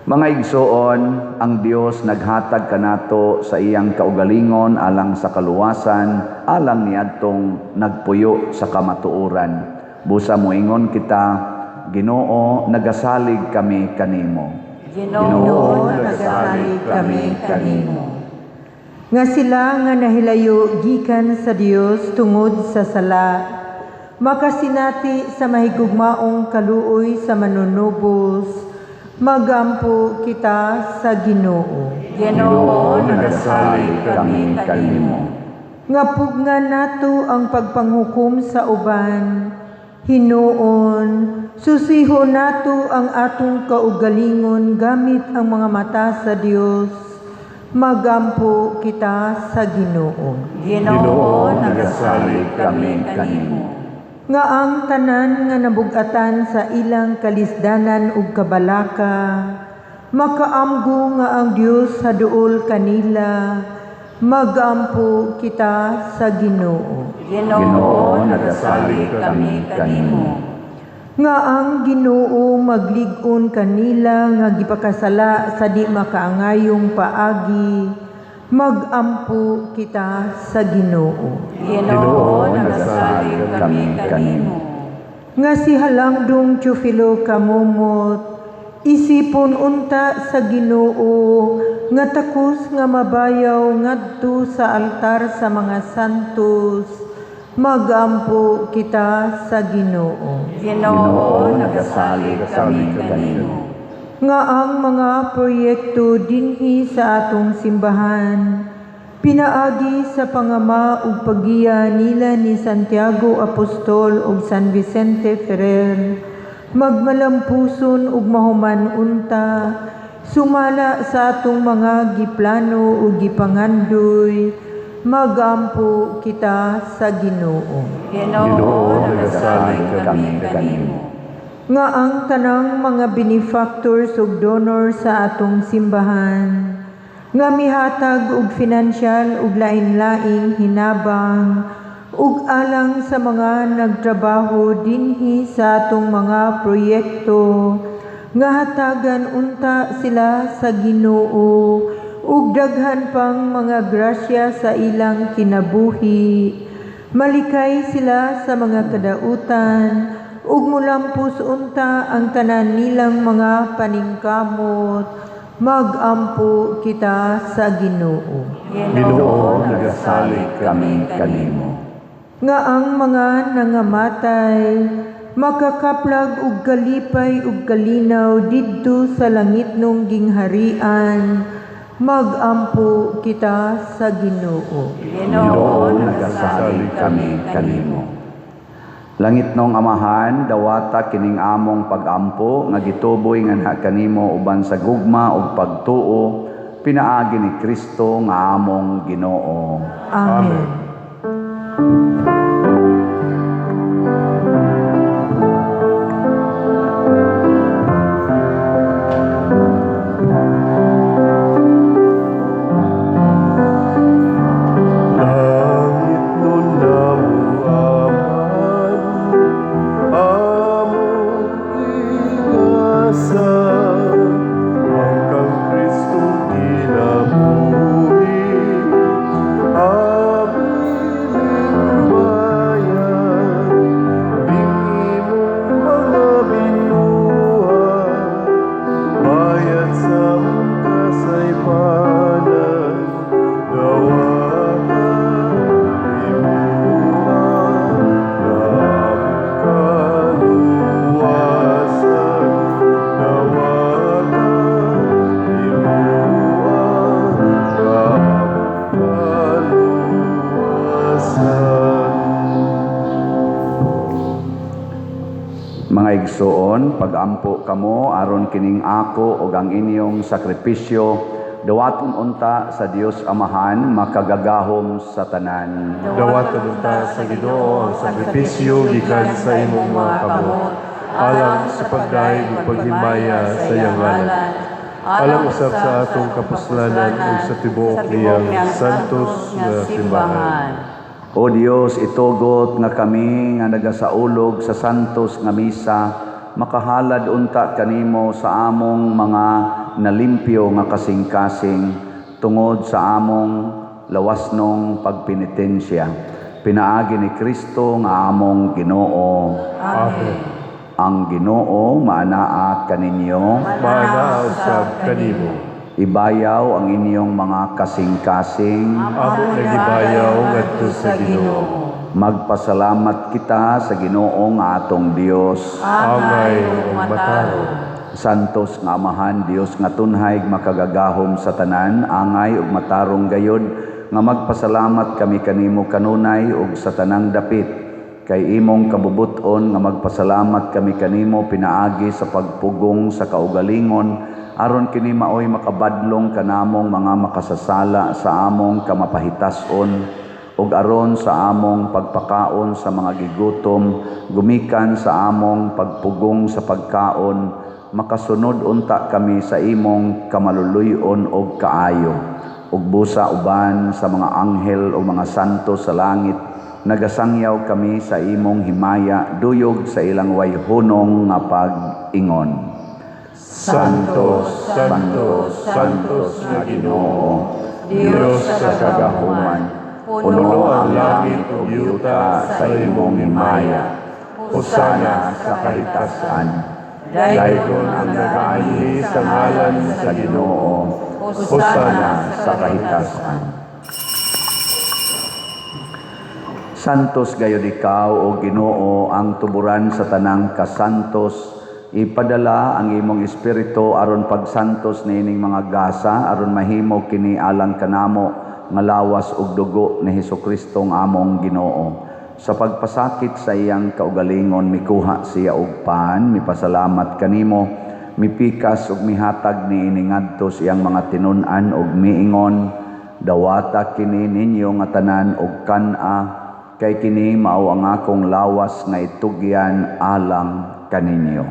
Mga igsoon, ang Dios naghatag kanato sa iyang kaugalingon alang sa kaluwasan, alang niadtong nagpuyo sa kamatuoran. Busa moingon kita, Ginoo, nagasalig kami kanimo. Ginoo, nagasalig kami kanimo. Nga sila nga nahilayo gikan sa Dios tungod sa sala, makasinati sa mahigugmaong kaluoy sa manunubos, magampo kita sa Ginoo. Ginoo, nagasalig kami kanimo. Nga pugna nato ang pagpanghukom sa uban, hinuon, susiho nato ang atong kaugalingon gamit ang mga mata sa Dios, magampo kita sa Ginoo. Ginoo, nagasalig kami kanimo. Nga ang tanan nga nabugatan sa ilang kalisdanan ug kabalaka, makaamgo nga ang Dios sa duol kanila, magampo kita sa Ginoo. Ginoo, nagasalig kami kanimo. Nga ang Ginoo maglig-on kanila nga gipakasala sa di makaangayong paagi, magampo kita sa Ginoo. Ginoo, nagasalig kami kanimo. Nga si Halangdong Teofilo Camomot, isipon unta sa Ginoo nga takos nga mabayaw ngadto sa altar sa mga santos, magampo kita sa Ginoo. Ginoo, nagasalig kami kanimo. Nga ang mga proyekto dinhi sa atong simbahan, pinaagi sa pangama ug paggiya nila ni Santiago Apostol ug San Vicente Ferrer, magmalampuson ug mahuman unta, sumala sa atong mga giplano ug gipangandoy, Magampo kita sa Ginoo. Ginoo, nagasalig kami kanimo. Nga ang tanang mga benefactors ug donor sa atong simbahan nga mihatag og financial ug lain-laing hinabang ug alang sa mga nagtrabaho dinhi sa atong mga proyekto, nga hatagan unta sila sa Ginoo ug daghan pang mga grasya sa ilang kinabuhi, malikay sila sa mga kadautan ug mulampos unta ang tanan nilang mga paningkamot. Magampo kita sa Ginoo. Ginoo, nagasalig kami kanimo. Nga ang mga nangamatay makakaplag og kalipay ug kalinaw didto sa langitnong gingharian. Magampo kita sa Ginoo. Ginoo, nagasalig kami kanimo. Langit nong Amahan, dawata kining among pagampo nga gituboy nganha kanimo uban sa gugma ug pagtuo pinaagi ni Kristo nga among Ginoo. Amen. Langit nun namo Amahan, among ligasa, hanggang Kristo kinabuhi, abiling bayan, ning imong mga binuhat, bayad sa among kasaypanan, dawata imuha ang kaluwasan, dawata imuha ang kaluwasan. Mga igsoon, pagampo kamo aron kining ako ug ang inyong sakripisyo dawaton unta sa Dios Amahan makagagahom sa tanan. Dawatan unta sa Ginoo ang sakripisyo gikan sa imong mga kamot, alang sa pagdayeg ug paghimaya sa iyang ngalan, alang usab sa atong kapuslanan ug sa tibuok niyang santos nga simbahan. O Dios, itugot nga kami nga nagasaulog sa santos nga misa makahalad unta kanimo sa among mga nalimpyo nga kasing-kasing tungod sa among lawasnong pagpenitensya. Pinaagi ni Kristo nga among Ginoo. Amen. Ang Ginoo maanaa kaninyo. Maanaa usab kanimo. Ibayaw ang inyong mga kasing-kasing. Amo nagibayaw ngadto sa Ginoo. Magpasalamat kita sa Ginoo nga atong Dios. Angay ug matarong. Santos nga Amahan, Dios nga tunhay makagagahom sa tanan, angay ug matarong gayod nga magpasalamat kami kanimo kanunay ug sa tanang dapit, kay imong kabubut-on nga magpasalamat kami kanimo pinaagi sa pagpugong sa kaugalingon, aron kini maoy makabadlong kanamong mga makasasala sa among kamapahitas-on ug aron sa among pagpakaon sa mga gigutom, gumikan sa among pagpugong sa pagkaon, makasunod unta kami sa imong kamaluluy-on og kaayo, ug busa uban sa mga anghel o mga santo sa langit nagasangyaw kami sa imong himaya duyog sa ilang wayhunong nga pag-ingon. Santo, Santo, Santos nga Ginoo, Dios sa kagahuman, puno ang langit ug yuta sa imong himaya. Hosana sa kahitasan. Daygon ang nagaanhi sa ngalan sa Ginoo. Hosana sa kahitasan. Santos gayud ikaw, o Ginoo, ang tuburan sa tanang kasantos. Ipadala ang imong espiritu aron pagsantos niining mga gasa, aron mahimo kini alang kanamo nga lawas ug dugo ni Hesukristo nga among Ginoo. Sa pagpasakit sa iyang kaugalingon, mikuha siya og pan, mipasalamat kanimo, mipikas ug mihatag niini ngadto sa iyang mga tinun-an ug miingon: Dawata kini ninyo nga tanan og kan-a, kay kini mao ang akong lawas nga itugyan alang kaninyo.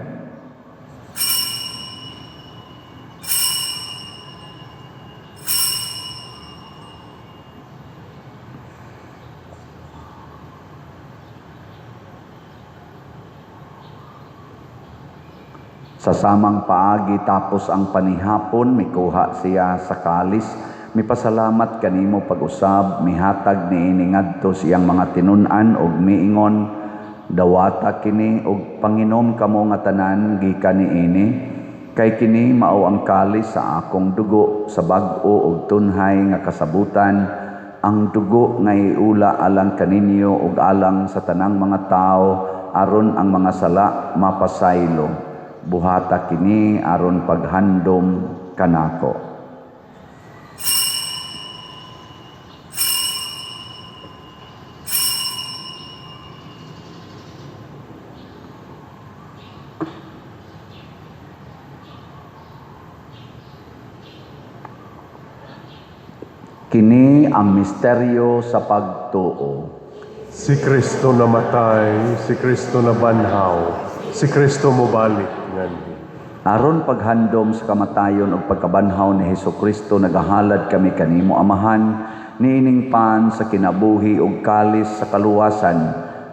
Sa samang paagi tapos ang panihapon, mikuha siya sa kalis, mipasalamat kanimo pag-usab, mihatag niini ngadto sa iyang mga tinun-an og miingon, dawata kini og panginom kamo nga tanan gikan niini, kay kini mao ang kalis sa akong dugo sa bag-o og tunhay nga kasabutan, ang dugo nga iula alang kaninyo ug alang sa tanang mga tawo aron ang mga sala mapasaylo. Buhata kini aron paghandom kanako. Kini ang misteryo sa pagtuo. Si Kristo namatay, si Kristo nabanhaw, si Kristo mobalik nganhi. Aron paghandom sa kamatayon ug pagkabanhaw ni Hesukristo, nagahalad kami kanimo Amahan niining pan sa kinabuhi ug kalis sa kaluwasan.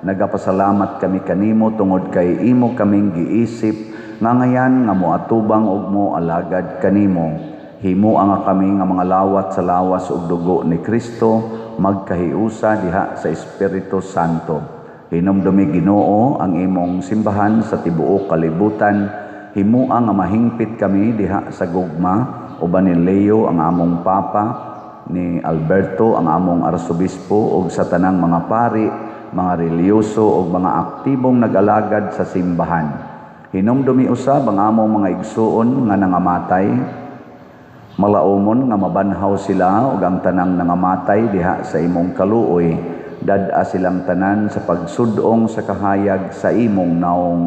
Nagapasalamat kami kanimo tungod kay imo kaming giisip nga ngayan nga moatubang ug moalagad kanimo. Himoa nga kami nga mga lawat sa lawas ug dugo ni Kristo, magkahiusa diha sa Espiritu Santo. Hinumdumi Ginoo ang imong simbahan sa tibuok kalibutan. Himoa nga mahingpit kami diha sa gugma uban ni Leo ang among Papa, ni Alberto ang among Arsobispo ug sa tanang mga pari, mga relihiyoso ug mga aktibong nag-alagad sa simbahan. Hinumdumi usab ang among mga igsuon nga nangamatay, malaumon nga mabanhaw sila ug ang tanang nangamatay diha sa imong kaluoy. Dad-a silang tanan sa pagsudong sa kahayag sa imong naong.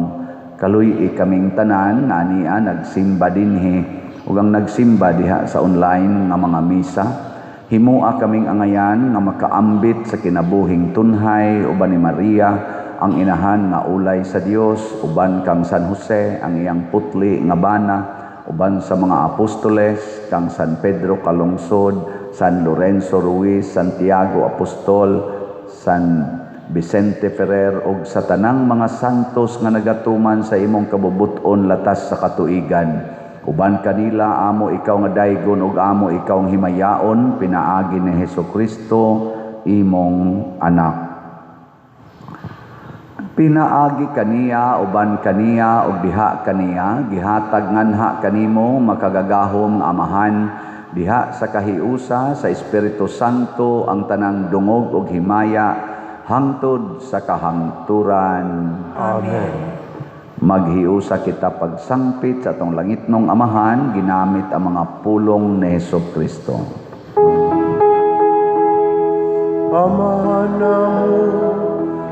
Kaluy-i kaming tanan nga ania nagsimba dinhi ug ang nagsimba diha sa online nga mga misa. Himoa kaming angayan nga makaambit sa kinabuhing tunhay uban ni Maria ang inahan nga ulay sa Dios, uban kang San Jose ang iyang putli nga bana, uban sa mga apostoles kang San Pedro Calungsod, San Lorenzo Ruiz, Santiago Apostol, San Vicente Ferrer ug sa tanang mga santos nga nagatuman sa imong kabubut-on latas sa katuigan. Uban kanila amo ikaw nga daygon ug amo ikaw ang himayaon pinaagi ni Hesukristo imong anak. Pinaagi kaniya, uban kaniya ug diha kaniya, gihatag nganha kanimo makagagahom nga Amahan diha sa kahiusa sa Espiritu Santo ang tanang dungog ug himaya hangtod sa kahangturan. Amen. Maghiusa kita pagsangpit sa atong langitnong Amahan ginamit ang mga pulong ni Hesukristo. Amahan namo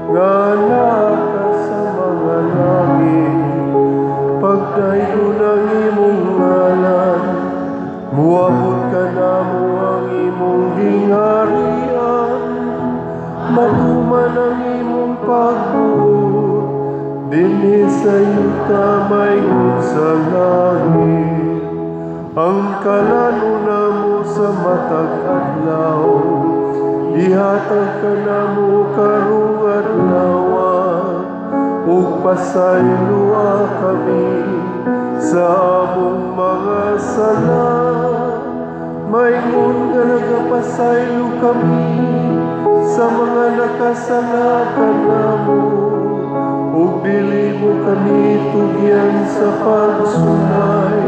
nga naa ka sa mga langit, pagdaygon ang imong ngalan, muabot ka namo ang imong gingharian, matuman ang imong pagbuot dinhi sa yuta maingon sa langit. Ang kalan-on namo sa matag adlaw, ihatag kanamo karong adlaw, ug pasayloa kami sa among mga sala, maingon nga nagapasaylo kami sa mga nakasala kanamo, ug dili mo kami tugyan sa pagsulay,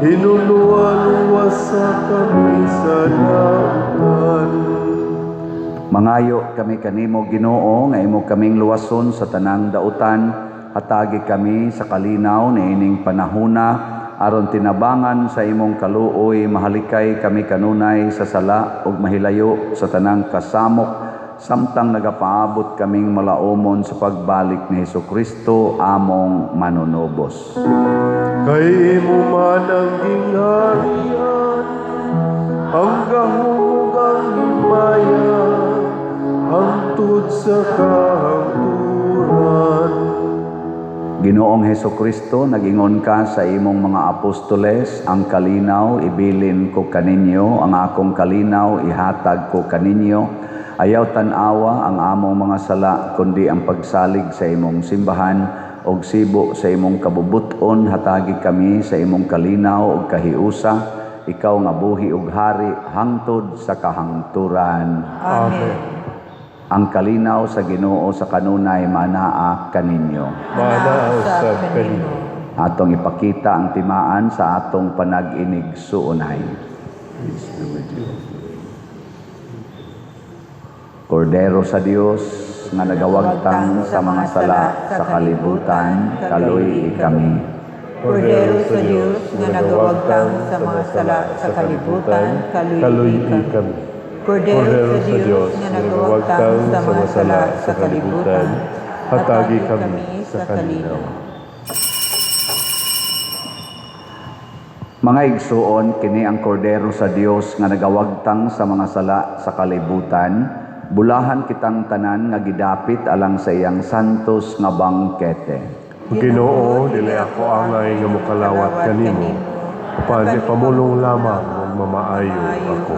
hinuluan-luwasa kami sa dautan. Mangayo kami kanimo Ginoo nga imo kaming luwason sa tanang dautan, hatagi kami sa kalinaw niining panahona aron tinabangan sa imong kaluoy mahalikay kami kanunay sa sala ug mahilayo sa tanang kasamok samtang nagapaabot kaming malaumon sa pagbalik ni Hesukristo among manunubos. Kay imo man ang gingharian, Ang gahom ug ang himaya hangtod sa kahangturan. Ginoong Heso Kristo, nagingon ka sa imong mga apostoles, "Ang kalinaw ibilin ko kaninyo, ang akong kalinaw ihatag ko kaninyo. Ayaw tan-awa ang among mga sala, kundi ang pagsalig sa imong simbahan, og sibo sa imong kabubuton, hatagi kami sa imong kalinaw ug kahiusa, ikaw nga buhi ug hari hangtod sa kahangturan." Amen. Ang kalinaw sa Ginoo sa kanunay manaa kaninyo. Manaa usab kanimo. Atong ipakita ang timaan sa atong panag-inigsuonay. Peace be with you. Kordero sa Dios nga nagawagtang sa mga sala sa kalibutan, kaluy-i kami. Kordero sa Dios nga nagawagtang sa mga sala sa kalibutan, kaluy-i kami. Kordero sa Dios nga nagawagtang sa mga sala sa kalibutan, hatagi kami sa kalinaw. Mga igsuon, kini ang Kordero sa Dios nga nagawagtang sa mga sala sa kalibutan. Bulahan kitang tanan nga gidapit alang sa iyang santos nga bangkete. Ginoo, dili ako angay nga mokalawat kanimo, apan ipamulong lamang ug mamaayo ako.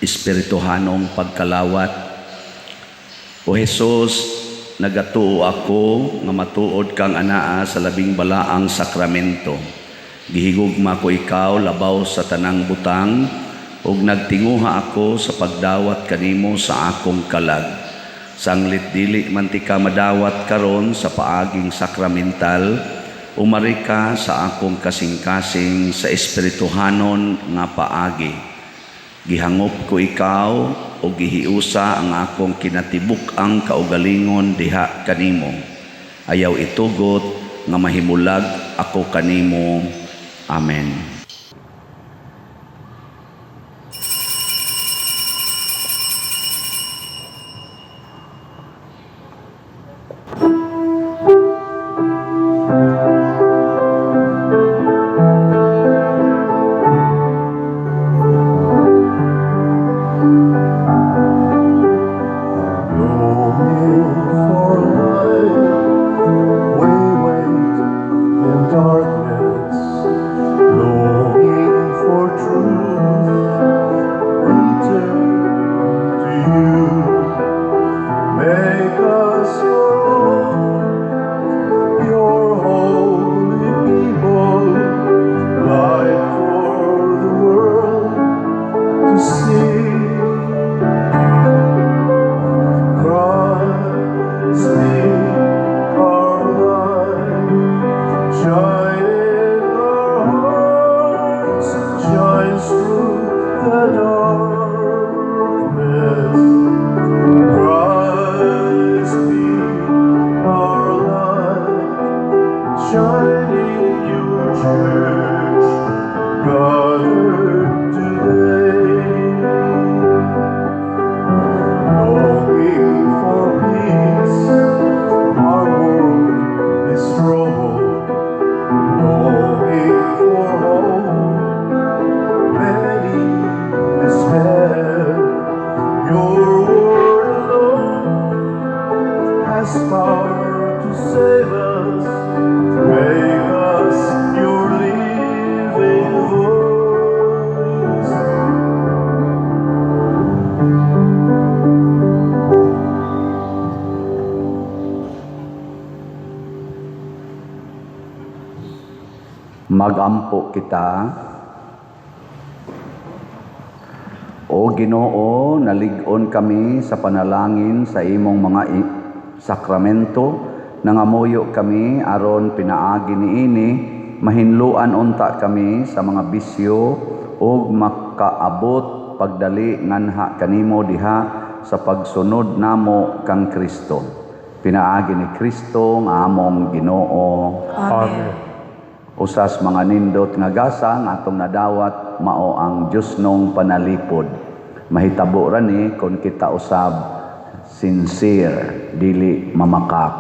Espirituhanong pagkalawat. O Hesus, nagatuo ako nga matuod kang anaa sa labing balaang sakramento. Gihigugma ko ikaw labaw sa tanang butang ug nagtinguha ako sa pagdawat kanimo sa akong kalag. Sanglit dili man tika madawat karon sa paaging sakramental, umari ka sa akong kasing-kasing sa espirituhanon nga paagi. Gihangop ko ikaw o gihiusa ang akong kinatibuk-ang kaugalingon diha kanimo. Ayaw itugot nga mahimulag ako kanimo. Amen. Longing for light, we wait in darkness. Longing for truth, we turn to you. Make us your own, your holy people, light for the world to see. Christ be our light, shine in our hearts, shines through the darkness. Christ be our light, shine in your church, gathered today. Longing for peace, our world is troubled. Longing for hope, many despair. Your word alone has power to save us. Make us your living voice. Magampo kita. O Ginoo, nalig-on kami sa panalangin sa imong mga sakramento. Nangamuyo kami aron pinaagi niini mahinluan unta kami sa mga bisyo ug makaabot pagdali nganha kanimo diha sa pagsunod namo kang Kristo. Pinaagi ni Kristo nga among Ginoo. Amen. Usas mga nindot nga gasa nga atong nadawat mao ang Diyosnong panalipod. Mahitabo ra ni kon kita usab sincere, dili mamakak.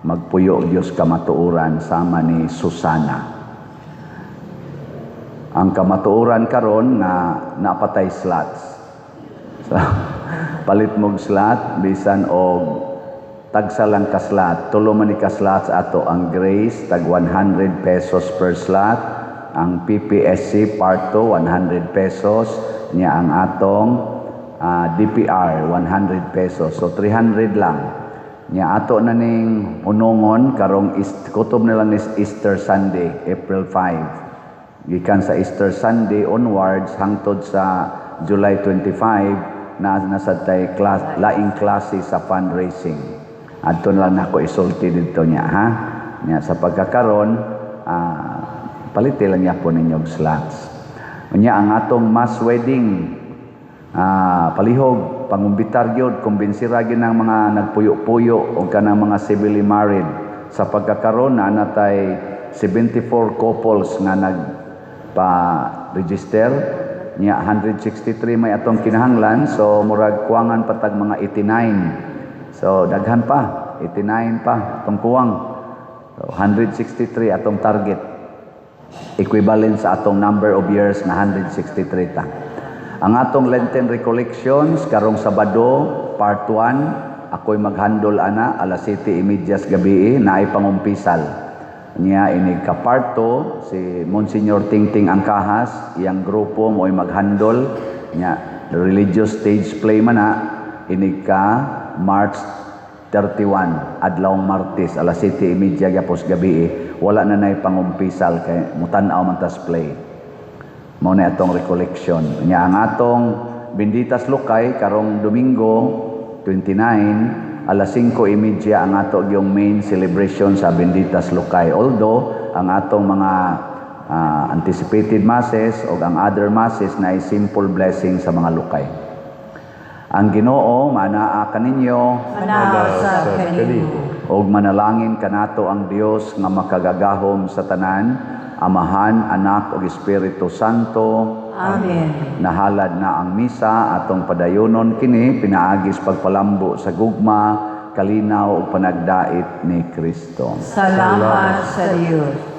Magpuyo Dios kamatuoran sama ni Susana. Ang kamatuoran karon nga naa pa tay slots. So, palit mog slot bisan og tagsa lang ka slot, tulo man ni ka slots ato. Ang Grace, tag 100 pesos per slot, ang PPSC Part 2, 100 pesos niya, ang atong DPR, 100 pesos, so 300 lang niya. Ato na ning hunongon karong kutob na lang is Easter Sunday, April 5. Gikan sa Easter Sunday onwards hangtod sa July 25 na nasa tay class, laing klase sa fundraising. Adto na lang nako isulti didto niya, ha. Nya sa pagkakaron, paliti lang niya po ninyo og slots. Unya ang atong mass wedding, palihog pangumbitar gyud, kumbensira gyud ng mga nagpuyo-puyo o kanang mga civilly married. Sa pagkakaron na natay 74 couples nga nag pa register niya, 163 may atong kinahanglan, so murag kuwangan pa tag mga 89. So daghan pa, 89 pa atong kuwang. So 163 atong target, equivalent sa atong number of years na 163 ta. Ang atong Lenten recollections karong Sabado, part 1, ako'y maghandol ana alas 7:30 sa gabi, naay pangumpisal. Niya inig ka part 2, si Monsignor Tingting Angkahas, iyang grupo mo'y maghandol niya, religious stage play man na inig ka March 31, adlawng Martes, alas 7:30 gyapos gabi. Wala na nay pangumpisal kay mutan-aw man tas play. Mao na atong recollection. Nya ang atong Benditas Lukay karong Domingo 29, alas 5:30 ang ato yung main celebration sa Benditas Lukay. Although ang atong mga anticipated masses o ang other masses na ay simple blessing sa mga lukay. Ang Ginoo manaa kaninyo. Manaa sa kanimo. Ug manalangin kanato ang Dios nga makagagahom sa tanan, Amahan, Anak ug Espiritu Santo. Amen. Nahalad na ang misa, atong padayonon kini pinaagi sa pagpalambo sa gugma, kalinaw ug panagdait ni Kristo. Salamat sa Dios.